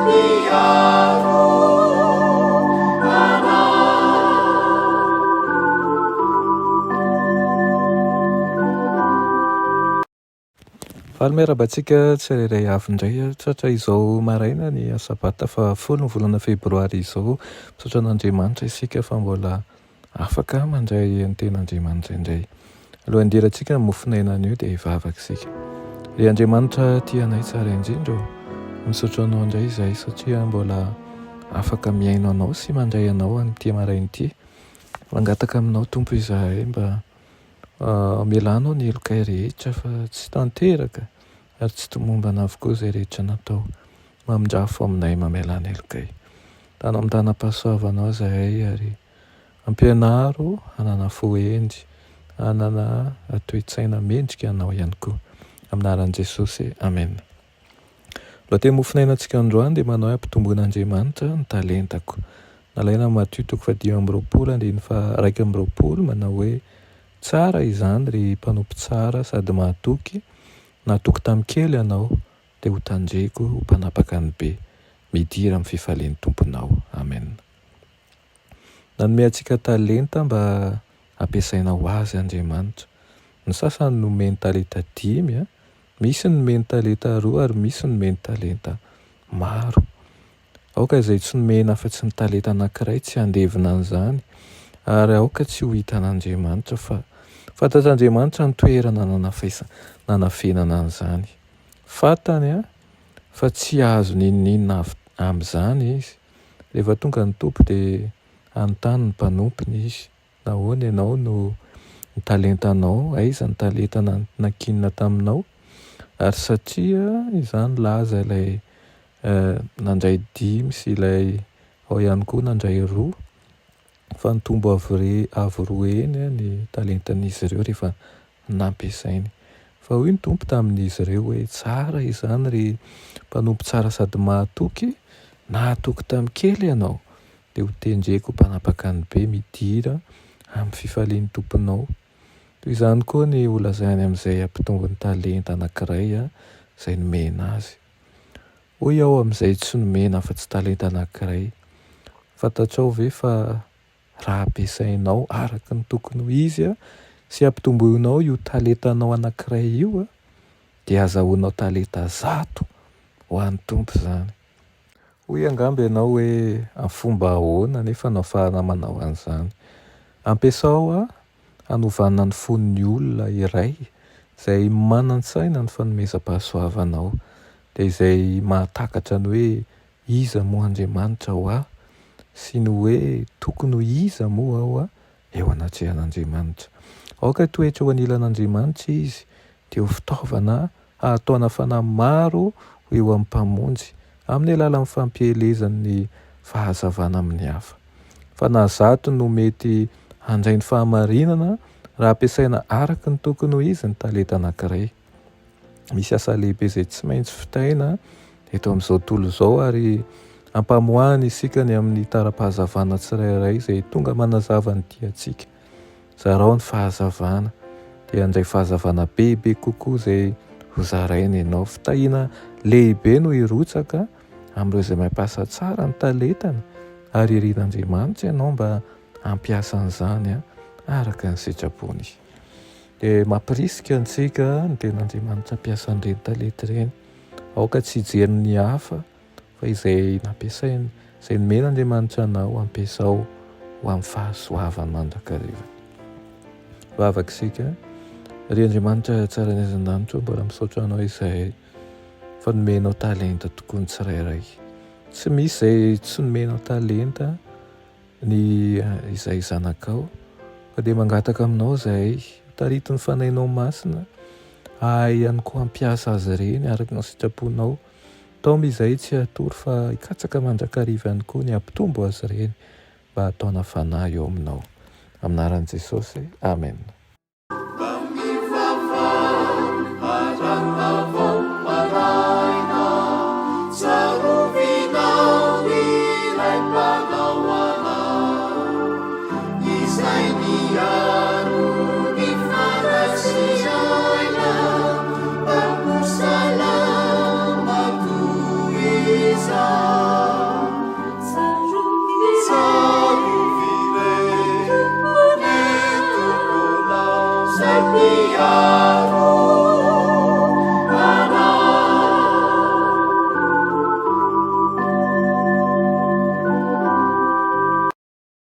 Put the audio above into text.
Mpiaro anay. Faly miarahaba antsika tsirairay avy indray tratra izao maraina ny sabata faha folo ny volana febroary izao. Misaotra an'Andriamanitra isika fa mbola afaka mandray ny tenin'Andriamanitra indray. Alohan'ny hidirantsika amin'ny mofon'aina anio dia hivavaka isika. Ry Andriamanitra tia anay tsara indrindra ô, misaotra anao indray izahay satria mbola afaka mihaino anao sy mandray anao amin'ity maraina ity. Mangataka aminao Tompo izahay mba Amelanao ny helokay rehetra fa tsy tanteraka ary tsy tomombana avokoa izay rehetra natao. Mamindrafo aminay mamelà ny helokay. Tano amin'ny tanam-pahasoavanao izahay ary ampianaro hanana fo hendry, hanana toe-tsaina mendrika anao ihany koa. Amin'ny anaran'i Jesosy, Amena. Lohateny mofonainantsika androany dia manao hoe Ampitomboin'Andriamanitra ny talentako. Nalaina amin'i Matio toko fahadimy amby roapolo andininy faha-iraika amby roapolo manao hoe Tsara izany ry mpanompo tsara sady mahatoky, natoky tamin'ny kely ianao dia ho tandreko ho mpanapaka ny be. Midira amin'ny fifalian'ny Tomponao. Amen. Nanome antsika talenta mba hampiasaina ho Azy Andriamanitra. Ny sasany nomeny talenta dimy, misy ny nomeny talenta roa ary misy ny nomeny talenta maro. Aoka izay tsy nomena afa-tsy ny talenta anankiray tsy handevina an'izany ary aoka tsy ho hitan'Andriamanitra fa fantatr'Andriamanitra ny toerana nanafenana an'izany. Fantany fa tsy hahazo n'inon'inona avy amin'izany izy. Rehefa tonga ny Tompo dia hanontany ny mpanompony Izy, Nahoana ianao no ny talentanao, aiza ny talenta nankinina taminao? Ary satria izany laza ilay nandray dimy sy ilay ao ihany koa nandray roa, fa nitombo avo roa heny ny talentan'izy ireo rehefa nampiasainy. Fa hoy ny Tompo tamin'izy ireo hoe, Tsara izany, ry mpanompo tsara sady mahatoky, nahatoky tamin'ny kely ianao, dia ho tendreko ho mpanapaka ny be, midira amin'ny fifalian'ny Tomponao. Toy izany koa ny holazainy amin'izay hampitombo ny talenta anankiray izay nomena azy. Hoy aho amin'izay tsy nomena afa-tsy talenta anankiray, Fantatrao ve fa raha ampiasainao araka ny tokony ho izy sy ampitomboinao io talentanao anankiray io dia azahoanao talenta zato ho an'ny Tompo izany. Hoy angamba ianao hoe amin'ny fomba ahoana anefa no ahafahana manao an'izany? Ampiasao hanovana ny fon'ny olona iray izay manan-tsaina ny fanomezam-pahasoavanao, dia izay mahatakatra ny hoe Iza moa Andriamanitra ho ahy? sy ny hoe tokony ho iza moa aho eo anatrehan'Andriamanitra? Aoka hitoetra eo anilan'Andriamanitra izy, dia ho fitaovana hahataona fanahy maro ho eo amin'ny Mpamonjy, amin'ny alalan'ny fampielezany ny fahazavana amin'ny hafa. Fanahy zato no mety handray ny fahamarinana raha ampiasaina araka ny tokony ho izy ny talenta anankiray. Misy asa lehibe izay tsy maintsy vitaina eto amin'izao tontolo izao ary ampamoahana isika ny amin'ny tara-pahazavana tsirairay izay tonga manazava ny diantsika. Zarao ny fahazavana dia handray fahazavana bebe kokoa izay ho zaraina ianao. Fitahiana lehibe no hirotsaka amin'ireo izay mampiasa tsara ny talentany ary irin'Andriamanitra ianao mba hampiasa an'izany araka ny sitrapony. Dia mampirisika antsika ny Tenin'Andriamanitra hampiasa an'ireny talenta ireny. Aoka tsy hijery ny hafa fa izay nampiasainy, izay nomen'Andriamanitra anao ampiasao ho amin'ny fahasoavany mandrakariva. Vavaka isika. Ry Andriamanitra tsara ny an-danitra, mbola misaotra anao izahay fa nomenao talenta tokoa ny tsirairay. Tsy misy izay tsy nomenao talenta. Ny izay zanakao, fa dia mangataka aminao izahay, tarito ny Fanahinao Masina, hahay ihany koa hampiasa azy ireny araka ny sitraponao. Taomy izahay tsy hatory fa hikatsaka mandrakariva ihany koa ny hampitombo azy ireny mba hataona fanahy eo aminao. Amin'ny anaran'i Jesosy, Amen. Aleloia.